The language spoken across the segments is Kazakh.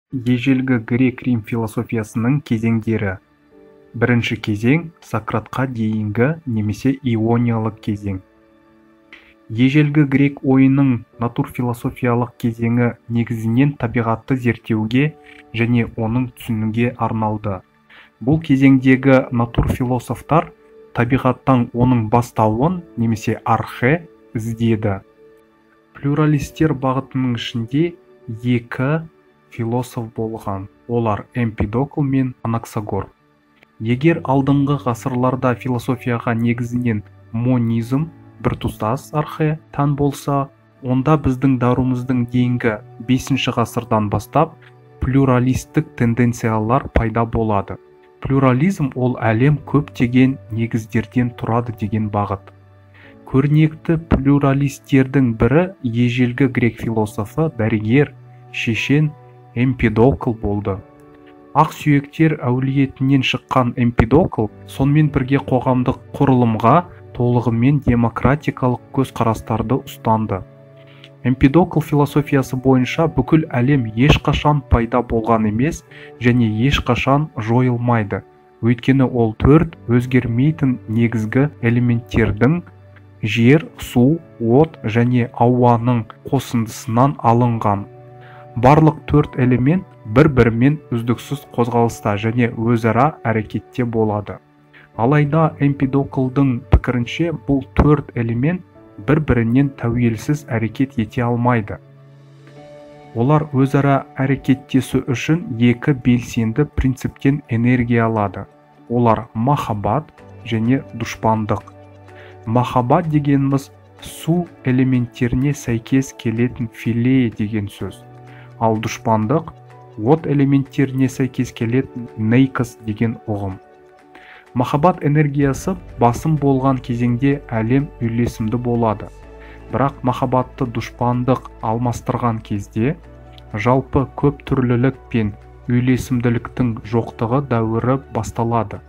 Ежелгі грек-рим философиясының кезеңдері. Бірінші кезең Сократқа дейінгі немесе иониялық кезең. Ежелгі грек ойының натурфилософиялық кезеңі негізінен табиғатты зерттеуге және оның түсінуге арналды. Бұл кезеңдегі натурфилософтар табиғаттан оның бастауын немесе архе іздеді. Плюралистер бағытының ішінде екі философ болған. Олар Эмпидокл мен Анаксагор. Егер алдыңғы ғасырларда философияға негізінен монизм, біртұтас архе тән болса, онда біздің дәуіріміздің дейінгі 5 ғасырдан бастап плюралистік тенденциялар пайда болады. Плюрализм ол әлем көптеген негіздерден тұрады деген бағыт. Көрнекті плюралистердің бірі ежелгі грек философы, дәрігер, шешен Эмпидокл болды. Ақсүйектер әулетінен шыққан Эмпидокл сонымен бірге қоғамдық құрылымға толығымен демократикалық көзқарастарды ұстанды. Эмпидокл философиясы бойынша бүкіл әлем ешқашан пайда болған емес және ешқашан жойылмайды. Өйткені ол төрт өзгермейтін негізгі элементтердің жер, су, от және ауаның қосындысынан алынған. Барлық төрт элемент бір-бірімен үздіксіз қозғалыста және өзара әрекетте болады. Алайда Эмпидоклдың пікірінше бұл төрт элемент бір-бірінен тәуелсіз әрекет ете алмайды. Олар өзара әрекеттесу үшін екі белсенді принциптен энергия алады. Олар махаббат және дұшпандық. Махаббат дегеніміз су элементтеріне сәйкес келетін филея деген сөз. Ал дұшпандық от элементтеріне сәйкес келетін нейкос деген ұғым. Махаббат энергиясы басым болған кезеңде әлем үйлесімді болады. Бірақ махаббатты дұшпандық алмастырған кезде жалпы көп түрлілік пен үйлесімділіктің жоқтығы дәуірі басталады.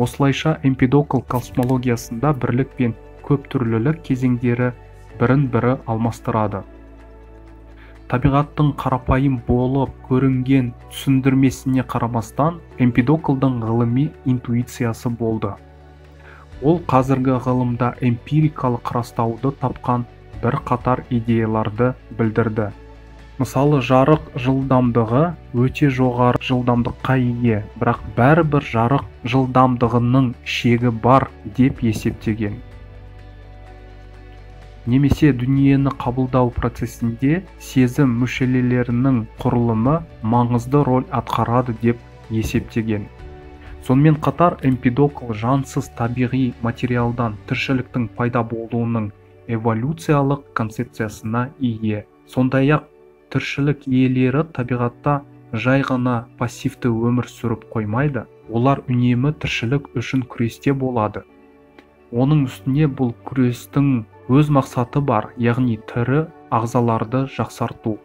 Осылайша Эмпидокл космологиясында бірлік пен көп түрлілік кезеңдері бірін-бірі алмастырады. Табиғаттың қарапайым болып көрінген түсіндірмесіне қарамастан, Эмпидоклдың ғылыми интуициясы болды. Ол қазіргі ғылымда эмпирикалық растауды тапқан бірқатар идеяларды білдірді. Мысалы, жарық жылдамдығы өте жоғары жылдамдыққа ие, бірақ бәрібір жарық жылдамдығының шегі бар деп есептеген. Немесе дүниені қабылдау процесінде сезім мүшелерінің құрылымы маңызды роль атқарады деп есептеген. Сонымен қатар Эмпидокл жансыз табиғи материалдан тіршіліктің пайда болуының эволюциялық концепциясына ие. Сондай-ақ тіршілік иелері табиғатта жай ғана пассивті өмір сүріп қоймайды, олар үнемі тіршілік үшін күресте болады. Оның үстіне бұл күрестің өз мақсаты бар, яғни тірі ағзаларды жақсарту.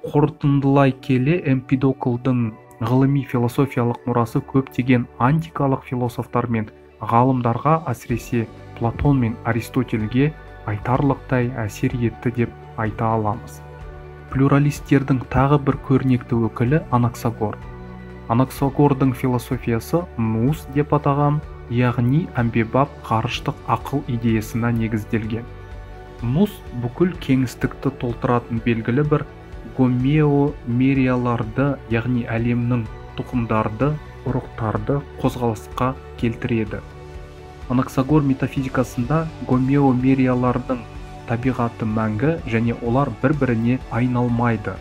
Қорытындылай келе, Эмпидоклдың ғылыми философиялық мұрасы көптеген антикалық философтар мен ғалымдарға, әсіресе Платон мен Аристотельге айтарлықтай әсер етті деп айта аламыз. Плюралистердің тағы бір көрнекті өкілі Анаксагор. Анаксагордың философиясы нус деп атаған, яғни әмбебап ғарыштық ақыл идеясына негізделген. Нус бүкіл кеңістікті толтыратын белгілі бір гомеомерияларды, яғни әлемнің тұқымдарды, ұрықтарды қозғалысқа келтіреді. Анаксагор метафизикасында гомеомериялардың табиғаты мәңгі және олар бір-біріне айналмайды.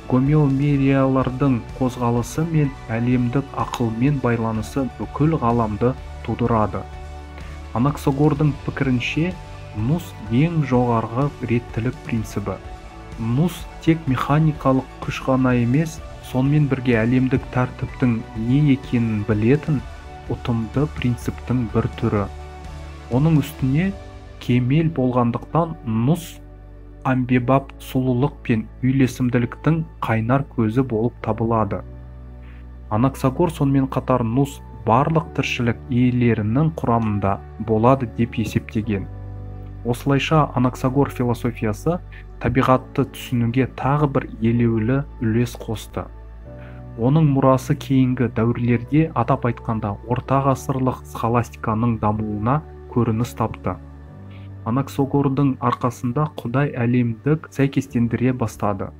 Гомеомериялардың қозғалысы мен әлемдік ақылмен байланысы бүкіл ғаламды тудырады. Анаксагордың пікірінше, нус ең жоғарғы реттілік принципі. Нус тек механикалық күш ғана емес, сонымен бірге әлемдік тәртіптің не екенін білетін ұтымды принциптің бір түрі. Оның үстіне кемел болғандықтан нус әмбебап сұлулық пен үйлесімділіктің қайнар көзі болып табылады. Анаксагор сонымен қатар нус барлық тіршілік иелерінің құрамында болады деп есептеген. Осылайша Анаксагор философиясы табиғатты түсінуге тағы бір елеулі үлес қосты. Оның мұрасы кейінгі дәуірлерде, атап айтқанда, орта ғасырлық схоластиканың дамуына көрініс тапты. Анаксагордың арқасында Құдай әлемдік сәйкестендіре бастады.